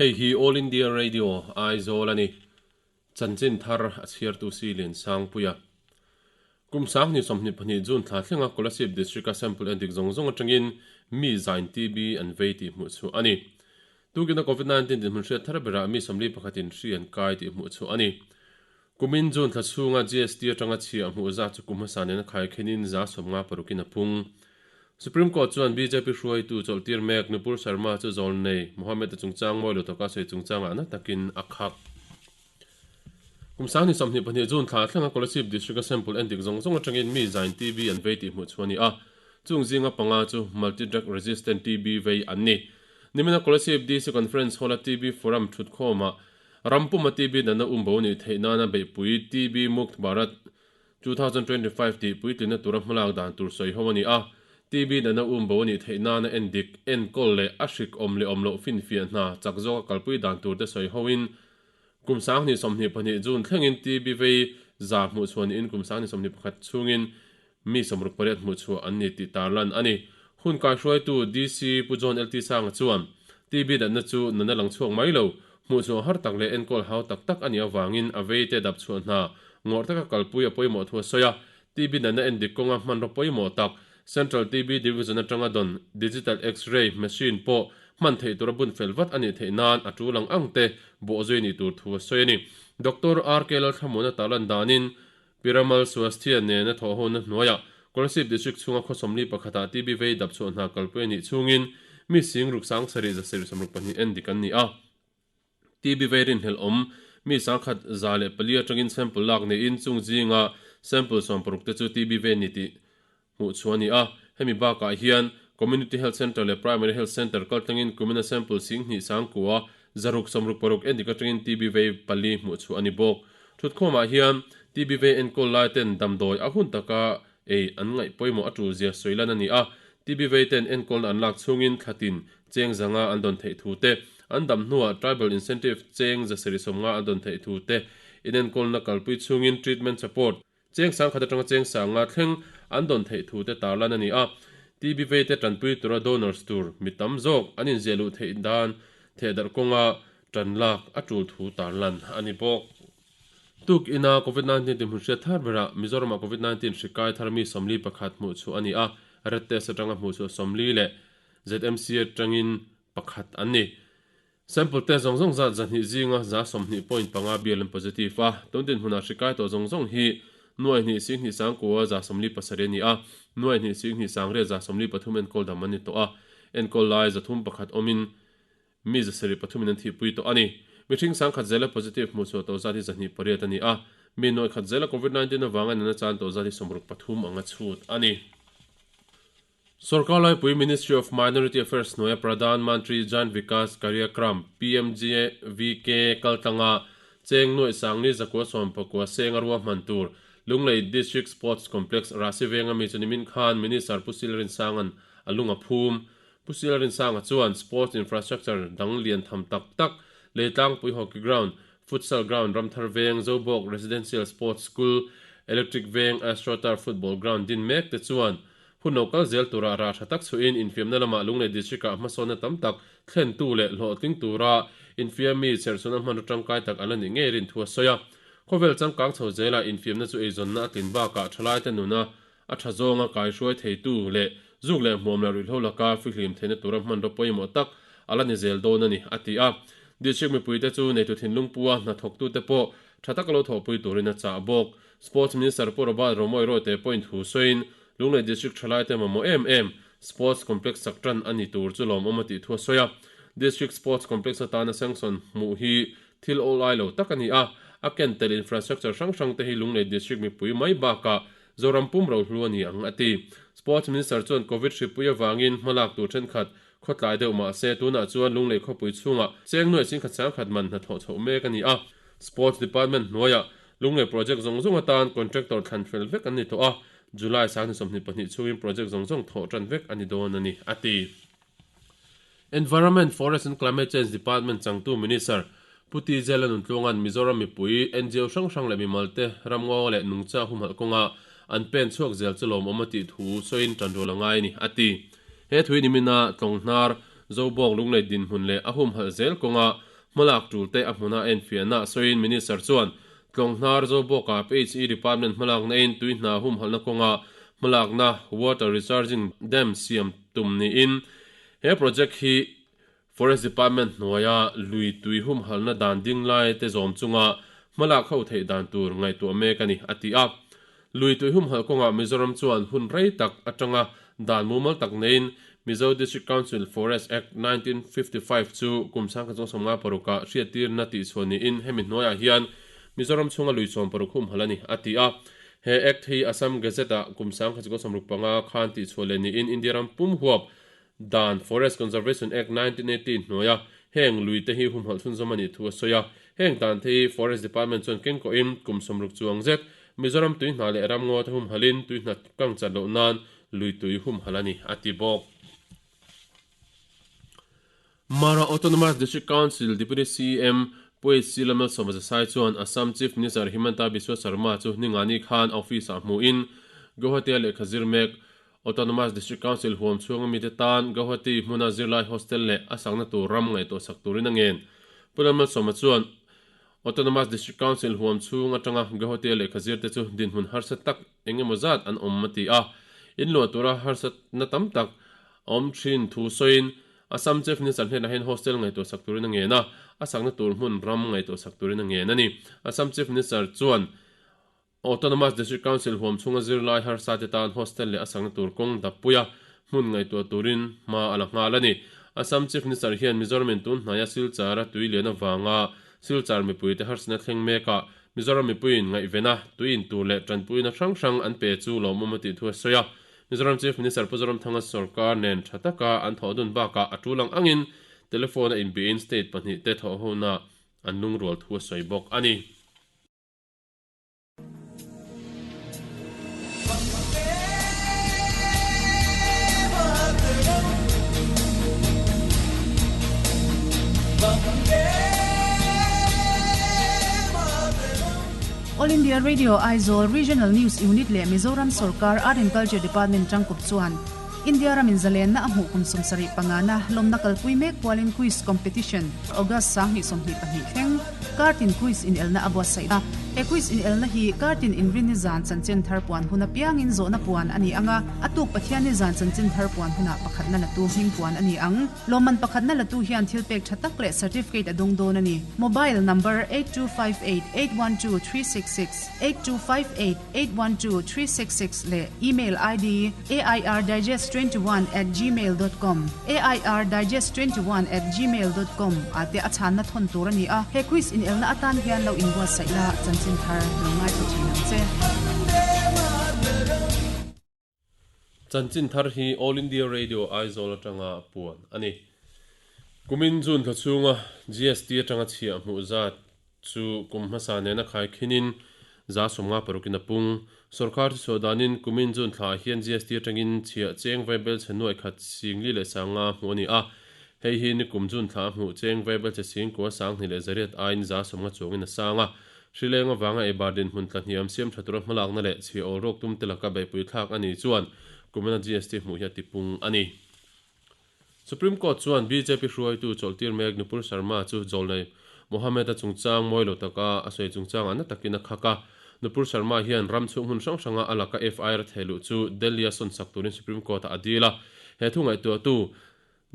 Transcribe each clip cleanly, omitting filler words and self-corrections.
Hei hi All India Radio, Aizawl a ni. Chanchin thar a chhiartu si Liansangpuia. Kum 2022 June thla thlenga Kolasib District-a sample endik zawng zawng atangin mi zain TB an vei tih hmuh chhuah a ni. Tukina Covid-19 dinhmun hriat thar berah mi 41 in hri an kai tih hmuh chhuah a ni. Kumin June thla chhunga GST atanga chhiah hmuh zat chu kum hmasa nena khai khenin 56 in a pung. Supreme Court chuan bjp hruaitu chawlhtir mek Nupur Sharma chu zawl nei Mohammed-a chungchang mawi lo taka sawi chungchangah na takin a khak. Kum 2022 June thla thlenga Kolasib District-a sample endik zawng zawng atangin mi zain TB an vei tih hmuh chhuah a ni a, chung zinga panga chu multi-drug resistant TB vei an ni. Nimina Kolasib DC Conference Hall-a TB Forum thutkhawmah Ram puma TB natna umbo nih theih nana beihpui TB Mukt Bharat 2025 tih puitlinna tura hmalak dan tur sawi ho a ni a. TB natna umbo nih theih nana endik, enkawl leh a hrik awm leh awm loh finfiah hna chak zawka kalpui dan tur te sawi hoin kum 2022 June thlengin TB vei za hmuhchhuah niin kum 2021 chhungin mi 68 hmuhchhuah an ni tih tarlan a ni. Hun kaihruaitu DC Pu John LT Sanga chuan, TB natna chu nana lang chhuak mai lo, hmuhchhuah har tak leh enkawl hau tak tak a nih avangin a veite dap chhuah hna ngawrh taka kalpui a pawimawh thu a sawi a. TB natna endik kawnga hmanraw pawimawh tak Central TB Division atanga dawn Digital X-ray machine pawh hman theih tura bun fel vat a nih theih nan a tul ang ang te bawhzui a nih tur thu a sawi a ni. Doctor RK Lalthlamuana tarlan danin Piramal Swasthya nena thawhhona hnuaiah Kolasib District chhunga khaw 41 ah TB vei dap chhuah hna kalpui a nih chhungin mi sing ruk sang sarih za sarih 62 en dik an ni a. TB vei rinhlelh awm mi 1104 atangin sample lak niin chung zinga sample 60 te chu TB vei ni tih hmuh chhuah a ni a. Hemi bakah hian Community Health Centre leh Primary Health Centre kaltlangin kumina sample 10,000 sangkua 666 endik atangin TB vei pali hmuh chhuah a ni bawk. Thutkhawmah hian TB vei enkawl lai ten damdawi a hun taka ei an ngaih pawimawh a tul zia sawi lan a ni a. TB vei ten enkawlna an lak chhungin thlatin cheng zanga an dawn theih thu te, an dam hnuah Tribal Incentive cheng 750 an dawn theih thu te, inenkawlna kalpui chhungin treatment support, Cheng sangkhat atanga cheng sanga thleng an dawn theih thu te tarlan a ni a, TB vei te tanpui tura donors tur mi tam zawk an inziah luh theih dan thehdarh kawnga tan lak a tul thu tarlan a ni bawk. Tuk ina Covid 19 tihmun hriat thar berah Mizoramah Covid 19 hri kai thar mi 41 hmuh chhuah a ni a, red test atanga hmuh chhuah 40 leh ZMC atangin pakhat an ni. Sample test zawng zawng zat 200 zinga 20.5 bial an positive a, tun dinhmunah hri kai tawh zawng zawng hi nuai hnih sing hnih sang kua 47 a ni a, nuai hnih sing hnih sang riat 73 enkawl dam an ni tawh a, enkawl lai 301 awmin mi 73 in an thihpui tawh a ni. Mihring 10,000 zela positive hmuhchhuah tawh zat hi 208 a ni a, mi nuai khat zela Covid 19 avanga nunna chan tawh zat hi 63 anga chhut a ni. Sorkar laipui Ministry of Minority Affairs hnuaia Pradhan Mantri Jan Vikas Karyakram, PMJVK, kaltlanga cheng nuaih sangli zakua sawmpakua senga ruahman tur Lunglei District Sports Complex Rasi venga mi chu nimin khan Minister Pu Sil Rinsanga'n a lung a phum. Pu Sil Rinsanga chuan sports infrastructure dang lian tham tak tak Leitlangpui Hockey Ground, Futsal Ground Ramthar Veng, Zobawk Residential Sports School, Electric Veng Astroturf Football Ground din mek te chuan Hun lo kal zel tura rah tha tak chhuahin infiamna lamah Lunglei District-ah hmasawnna tam tak thlentu leh hlawhtling tura infiammi chherchhuahna hmanraw tangkai tak an la nih ngei rin thu a sawi a. Khawvel changkang chho zelah infiamna chu eizawnna a tlin bakah thalaite nuna a tha zawnga kaihruai theitu leh zuk leh hmuam leh ruihhlo laka fihlim theihna tura hmanraw pawimawh tak a la ni zel dawn a ni, a ti a. District mipuite chu neitu thinlung pua hnathawktute pawh tha taka lo thawhpui turin a chah bawk. Sports Minister Pu Robert Romawia Rote pawhin thu sawiin Lunglei District thalaite mamawh em em Sports Complex sak tan a ni tur chu lawmawm a tih thu a sawi a. District Sports Complex atana sanction hmuh hi thil awlai lo tak a ni a, a ken tel infrastructure hrang hrang te hi Lunglei District mipui mai bakah Zoram pum rohlu a ni ang a ti. Sports Minister chuan Covid hripui avangin hmalak tur thenkhat khawtlai deuh mah se tunah chuan Lunglei khawpui chhungah cheng nuaih singkhat sangkhat man hnathawh chhoh mek a ni a. Sports Department hnuaiah Lunglei project zawng zawng atan contractor thlan fel vek an ni tawh a, July 2022 chhungin project zawng zawng thawh tan vek a ni dawn a ni, a ti. Environment, Forest and Climate Change Department changtu Minister Pu TJ Lalnuntluanga'n Mizoram mipui, ngo hrang hrang leh mimalte ramngaw leh nungcha humhalh kawnga an pen chhuak zel chu lawmawm a tih thu sawiin tanrual a ngai a ni, a ti. He thui nimina Tlawng hnar, Zobawk Lunglei dinhmun leh a humhalh zel kawnga. Hmalak tulte a hmuna enfiahna sawiin Minister chuan Tlawng hnar zo bawkah PHE Department hmalakna in tui hna humhalhna kawnga hmalakna Water Recharging Dam siam tum niin he project hi Forest Department hnuaia lui tui humhalhna dan ding lai te zawm chunga hmalak ho theih dan tur ngaihtuah mek a ni, a ti a. Lui tui humhalh kawngah Mizoram chuan hun rei tak atanga dan mumal tak neiin Mizo District Council Forest Act 1955 chu kum 1956 ah hriattirna tihchhuah niin hemi hnuaiah hian Mizoram chhunga lui 60 humhalh a ni, a ti a. He Act hi Assam Gazette-ah kum 1965 khan tihchhuah leh niin India ram pum huap Dan Forest Conservation Act 1980 hnuaia heng lui te hi humhalh chhunzawm a nih thu a sawi a. Heng dan te hi Forest Department chuan kengkawhin kum 60 chuang zet Mizoram tui hna leh ramngaw te humhalhin tui hna kang chat loh nan lui tui humhalh a ni, a ti bawk. Mara Autonomous District Council Deputy CM Pu HC Lalmalsawma Zasai chuan Assam Chief Minister Himanta Biswa Sarma chu Ningani khan office-ah hmuhin Guwahati-a lehkha zir mek Autonomous District Council huam chhunga mite tan Guwahati hmuna zirlai hostel leh a sakna tur ram ngaihtuah sak turin a ngen. Pu Lalmalsawma chuan Autonomous District Council huam chhung atanga Guwahati-a lehkha zirte chu dinhmun harsa tak eng emaw zat an awm a ti a, inluah tura harsatna tam tak a awm thin thu sawiin Assam Chief Minister hnenah hian hostel ngaihtuah sak turin a ngen a, a sakna tur hmun ram ngaihtuah sak turin a ngen a ni. Assam Chief Minister chuan Autonomous District Council huam chhunga zirlai harsa te tan hostel leh a sakna tur kawng dappuia hmun ngaihtuah turin hma a la nghal a ni. Assam Chief Minister hian Mizoram in tun hnaia Silchar a tui lian avanga Silchar mipuite harsatna thleng mekah Mizoram mipuiin ngaihvena tui in tur leh tanpuina hrang hrang an pe chu lawmawm a tih thu a sawi a. Mizoram Chief Minister Pu Zoramthanga sorkar nen tha taka an thawh dun bakah a tul ang angin telephone a inbiain state pahnihte thawhhona an lungrual thu a sawi bawk a ni. All India Radio Aizawl Regional News Unit leh Mizoram Sorkar Art and Culture Department tangkawp chuan India ramin zalenna a hmuh kum 75 na lawmna kalpui mek pualin Quiz Competition August 2022 thleng Kartin Quiz inelna a buatsaih a. He quiz inelna hi Kartin inrinni zan chanchin thar puan hun apiangin zawhna puan a ni ang a, a tuk Pathianni zan chanchin thar puan hunah pakhatna latu hming puan a ni ang. Lawmman pakhatna latu hian thil pek tha tak leh certificate a dawng dawn a ni. Mobile number 8258812366, 8258812366 leh email ID airdigest21@gmail dot com, airdigest21@gmail dot com, ah te a chhanna thawn tur a ni a. He quiz inelna atan hian lo inbuatsaih la, chanchin thar lo ngaithla thin ang che. Chanchin thar hi All India Radio Aizawl atanga puan a ni. Kumin June thla chhunga GST atanga chhiah hmuh zat chu kum hmasa nena khaikhinin 56% in a pung. Sorkar chu chhuah danin kumin June thlaah hian GST atangin chhiah cheng vaibel chhe nuai khat singli leh sanga hmuh a ni a. Hei hi nikum June thla a hmuh cheng vaibel chhe singkua 28% aiin 50% chuangin a sang a. Hrileng avanga eibar dinhmun tlahniam siam tha tura hmalakna leh chhia awl rawk tum te laka beihpui thlak a nih chuan kumina GST hmuh hi a tipung a ni. Supreme Court chuan bjp hruaitu chawlhtir mek Nupur Sharma chu Zawlnei Mohammed-a chungchang mawi lo taka a sawi chungchangah na takin a khak a. Nupur Sharma hian ram chhung hmun hrang hranga a laka FIR a theh luh chu Delhi-a sawn sak turin Supreme Court-ah a dil a. He thu ngaihtuahtu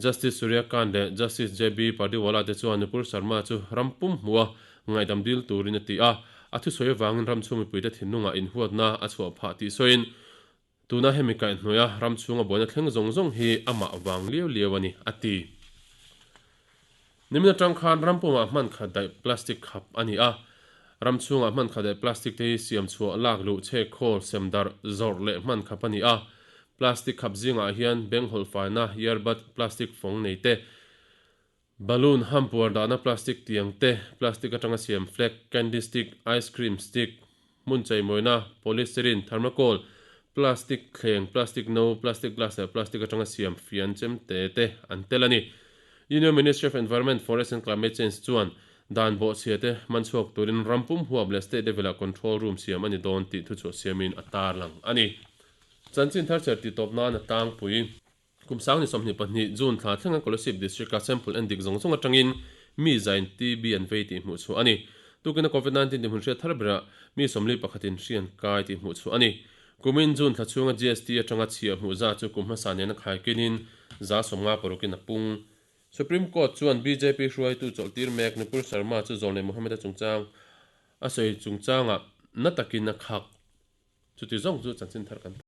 Justice Surya Kant leh Justice JB Pardiwala te chuan Nupur Sharma chu ram pum hmuha ngaihdam dil turin a ti a, a thusawi avangin ram chhung mipuite thinlungah inhuatna a chhuah phah tih sawiin, tuna hemi kaihhnawih a ram chhunga buaina thleng zawng zawng hi amah vang liau liau a ni, a ti. Nimin atang khan ram pumah hman khat daih plastic khap a ni a, ram chhungah hman khat daih plastic te hi siam chhuah lak luh chhek khawl, semdarh, zawrh leh hman khap a ni a. Plastic khap zingah hian beng hawlh faina, earbud, plastic fawng nei te, balloon hampuar dahna plastic tiang te, plastic atanga siam flag, candy stick, ice cream stick, hmun cheimawina, polystyrene, thermocol, plastic thleng, plastic no, plastic glass leh plastic atanga siam fian chem te te an tel a ni. Union Ministry of Environment, Forest and Climate Change chuan dan bawhchhia te man chhuak turin ram pum huap leh state level-ah control room siam a ni dawn tih thuchhuah siamin a tarlang a ni. Chanchin thar cher tih tawp nan a tlangpui. Kum 2022 June thla thlenga Kolasib District-a sample en dik zawng zawng atangin mi zain TB an vei tih hmuh chhuah a ni. Tukina Covid 19 dinhmun hriat thar berah mi 40 pakhatin hri an kai tih hmuh chhuah a ni. Kumin June thla chhunga GST atanga chhiah hmuh zat chu kum hmasa nena khaikinin 56%-in a pung. Supreme Court chuan bjp hruaitu chawlhtir mek Nupur Sharma chu Zawlnei Mohammed-a chungchang a sawi chungchangah na takin a khak. Chuti zawng chu chanchin thar kan.